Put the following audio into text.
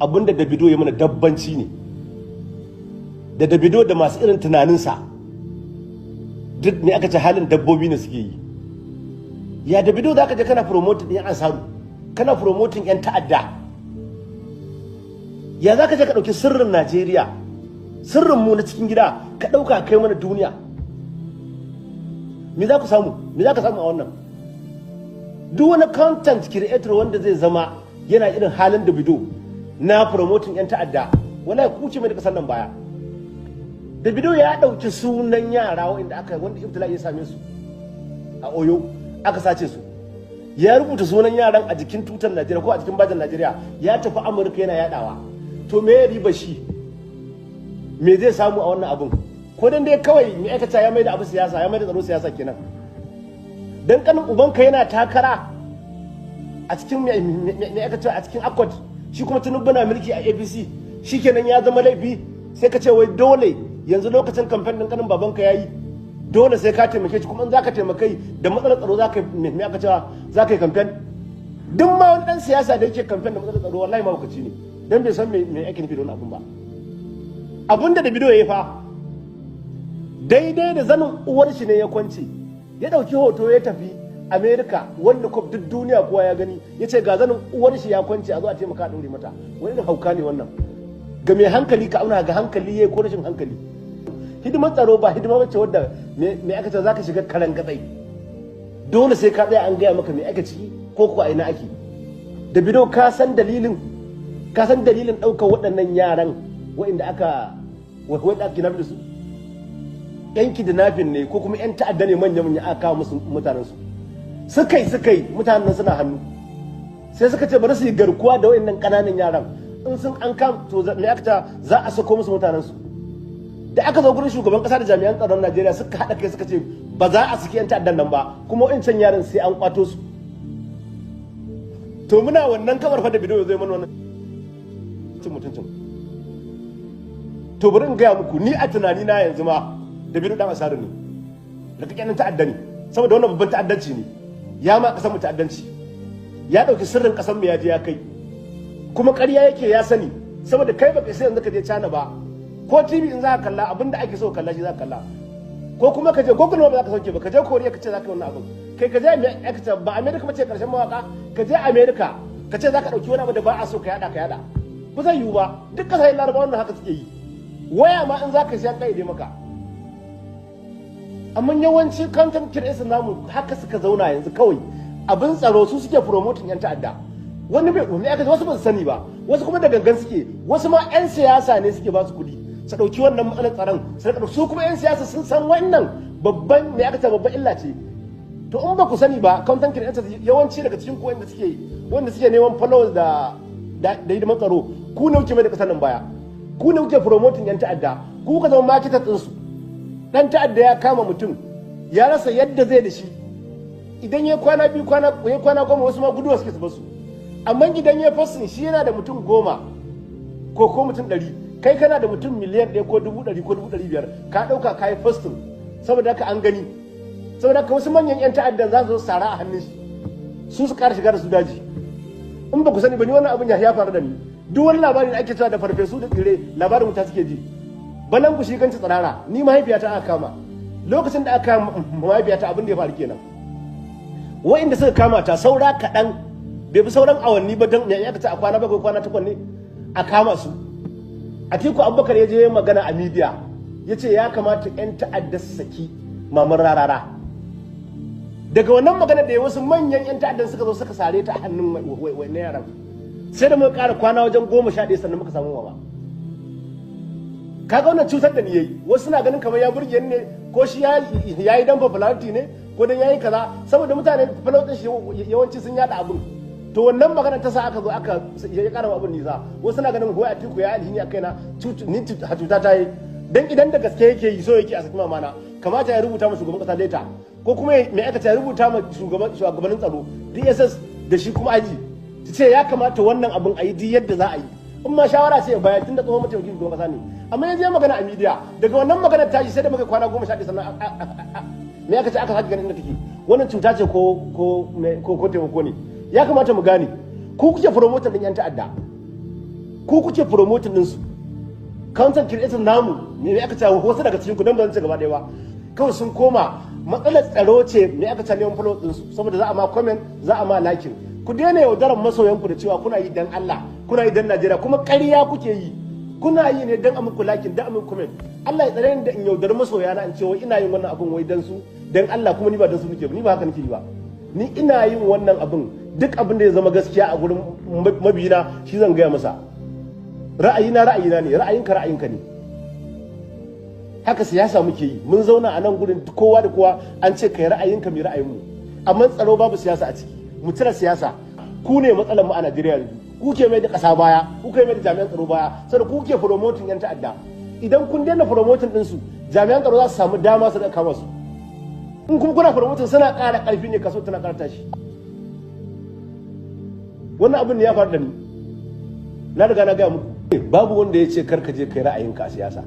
Abinda Davido ya mana dabbanci ne. Da Davido da masu irin tunaninsa duk ne aka ce halin dabbobi ne suke yi. Ya Davido za ka je kana promoting ɗin Ansaru, kana promoting 'yan ta'adda? Ya za ka je ka ɗauki sirrin Najeriya, sirrin mu na cikin gida, ka ɗauka kai mana duniya? Me za ku samu? Me za ka samu a wannan? Duk wani content creator wanda zai zama yana irin halin Davido na promoting 'yan ta'adda, wallahi ku ce mai da kasar nan baya. Davido ya ɗauki sunan yara wanda aka wanda ibtila'i ya same su a Oyo, aka sace su. Ya rubuta sunan yaran a jikin tutar Najeriya ko a jikin bajin Najeriya, ya tafi Amurka yana yadawa. To me ya riba shi? Me zai samu a wannan abun? Ko dan dai kawai me aikata ya mai da abu siyasa, ya mai da tsaro siyasa kenan. Dan kanin ubanka yana takara a cikin me aikata a cikin Accord, shi kuma Tinubu na mulki a APC, shikenan ya zama laifi. Sai ka ce wai dole yanzu lokacin kamfen din kanin babanka yayi, dole sai ka taimake shi. Kuma in zaka taimakai da matsalar tsaro, zaka me aka cewa zaka yi kamfen? Duk ma wani dan siyasa da yake kamfen da matsalar tsaro, wallahi mahaukaci ne, dan bai san me ake nufi da wannan abun ba. Abun da Davido ya yi fa daidai da zanin uwar shi ne ya kwance, ya dauki hoto ya tafi America, wanda kwaf duk duniya kowa ya gani, ya ce ga zanin uwar shi ya kwance, a zo a taimaka a ɗaure mata. Wani irin hauka ne wannan? Ga mai hankali ka auna, ga hankali yayi ko rashin hankali. Hidimar tsaro ba hidima bace wadda me aka ce zaka shiga karan gatsai. Dole sai ka tsaya an gaya maka me aka ciki ko ko a ina ake. Davido, ka san dalilin ɗaukar waɗannan yaran waɗanda aka kidnap da su? Yan kidnapping ne ko kuma yan ta'adda ne manya manya aka kawo musu mutanen su. Suka yi mutanen nan suna hannu, sai suka ce bari su yi garkuwa da waɗannan ƙananan yaran. In sun an kam to me aka ta za a sako musu mutanen su. Da aka zo gurin shugaban kasa da jami'an tsaron Najeriya, suka haɗa kai suka ce ba za a saki yan ta'addan nan ba, kuma wa'incan yaran sai an kwato su. To muna wannan kamar fa Davido zai mana wannan cin mutuncin. To bari in gaya muku, ni a tunani na yanzu ma Davido dan Ansaru ne, da kake nan ta'adda ne, saboda wannan babban ta'addanci ne. Ya ma kasar mu ta'addanci, ya dauki sirrin kasar mu ya je ya kai, kuma ƙarya yake ya sani. Saboda kai baka sai yanzu ka je China ba ko TV, in za ka kalla abinda ake so kalla shi za ka kalla, ko kuma ka je Google ma ba za ka sauke ba. Ka je Korea ka ce za ka yi wannan abin, kai ka je ba America ba ce karshen mawaka, ka je America ka ce za ka dauki wani abu da ba a so ka yada ka yada, ba zai yiwu ba. Duk kasashen Larabawa wannan haka suke yi. Waya ma in za ka siya kaide maka. Amma yawanci content creators namu haka suka zauna yanzu, kawai abin tsaro su suke promoting yan ta'adda. Wani bai me aka, wasu ba su sani ba, wasu kuma da gangan suke, wasu ma yan siyasa ne suke ba su kuɗi su ɗauki wannan matsalar tsaron su rika. Su kuma yan siyasa sun san wannan babban me aka ce babban illa ce. To in ba ku sani ba, content creators yawanci daga cikin ku wanda suke neman followers da hidimar tsaro, ku ne kuke mai da kasar nan baya, ku ne kuke promoting yan ta'adda, ku ka zama marketer ɗinsu. Dan ta'adda ya kama mutum ya rasa yadda zai da shi. Idan ya kwana 2, kwana ya kwana 10, wasu ma guduwa suke su basu. Amma idan ya posting, shi yana da mutum 10 ko mutum 100, kai kana da mutum miliyan 1 ko 100,000 ko 500,000, ka ɗauka ka yi posting, saboda haka an gani. Saboda haka wasu manyan 'yan ta'addan za su zo sara a hannun shi, su su ƙara shiga da su daji. In ba ku sani ba, ni wannan abin ya faru da ni. Duk wani labari da ake cewa da farfesu da tsire, labarin wuta suke ji. Balan ku shi ganci tsirara. Ni mahaifiyata aka kama. Lokacin da aka kama mahaifiyata, abin da ya faru kenan. Wa'inda suka kama ta, saura kaɗan, bai fi sauran awanni ba, don ya ce a kwana 7, kwana 8 ne a kama su. Atiku Abubakar ya je magana a media, ya ce ya kamata 'yan ta'adda su saki Maman Rarara. Daga wannan magana da ya, wasu manyan 'yan ta'addan suka zo suka sare ta a hannun wannan yaran. Sai da muka ƙara kwana wajen 11 sannan muka samu mama. Kaga wannan cutar da ni yayi. Wasu suna ganin kamar ya burge ni ne, ko shi ya yi dan popularity ne, ko dan yayi kaza, saboda mutane followers shi yawanci sun yada abin. To wannan magana ta sa aka zo aka ya kara abin nisa. Wasu suna ganin wai Atiku ya alhini a kaina. Ni cuta ta yi. Dan idan da gaske yake yi, so yake a saki mamana, kamata ya rubuta ma shugaban kasa letter, ko kuma mai aikata ya rubuta ma shugabannin tsaro, DSS da shi kuma aji, ta ce ya kamata wannan abin a yi duk yadda za a yi. In ma shawara sai ya bayar, tun da tsohon mataimakin shugaban kasa ne. Amma ya je magana a media, daga wannan maganar tashi sai da muka kwana 11 sannan me aka ce aka sake ganin inda take. Wannan cuta ce ko taimako ne? Ya kamata mu gane ku kuke promoter din yan ta'adda. Ku kuke promoting din su. Content creator namu ne aka ce, wasu daga cikin ku, dan ba zan ce gaba ɗaya ba, kawai sun koma matsalar tsaro ce. Me aka ce? Neman follow din su, saboda za a ma comment, za a ma liking. Ku daina yaudarar masoyanku da cewa kuna yi dan Allah, kuna yi dan Najeriya, kuma ƙarya kuke yi. Kuna yi ne dan a muku liking, dan a muku comment. Allah ya tsare ni da in yaudari masoyana in ce wai ina yin wannan abun wai dan su, dan Allah, kuma ni ba dan su nake ba. Ni ba haka nake yi ba. Ni ina yin wannan abun, duk abin da ya zama gaskiya a gurin mabiyina shi zan gaya masa. Ra'ayina ra'ayina ne, ra'ayinka ra'ayinka ne. Haka siyasa muke yi. Mun zauna a nan gurin, kowa da kowa, an ce kai ra'ayinka, mai ra'ayinmu. Amma tsaro babu siyasa a ciki, mu cire siyasa. Ku ne matsalar mu a Najeriya yanzu. Ku ke mai da ƙasa baya, ku ke mai da jami'an tsaro baya, saboda ku ke promoting yan ta'adda. Idan kun daina promoting din su, jami'an tsaro za su samu dama su da kama su. In kuma kuna promoting, suna ƙara ƙarfi ne, kaso tana ƙara tashi. Wannan abin ne ya faru da ni, na riga na gaya muku. Babu wanda ya ce kar ka je kai ra'ayinka a siyasa.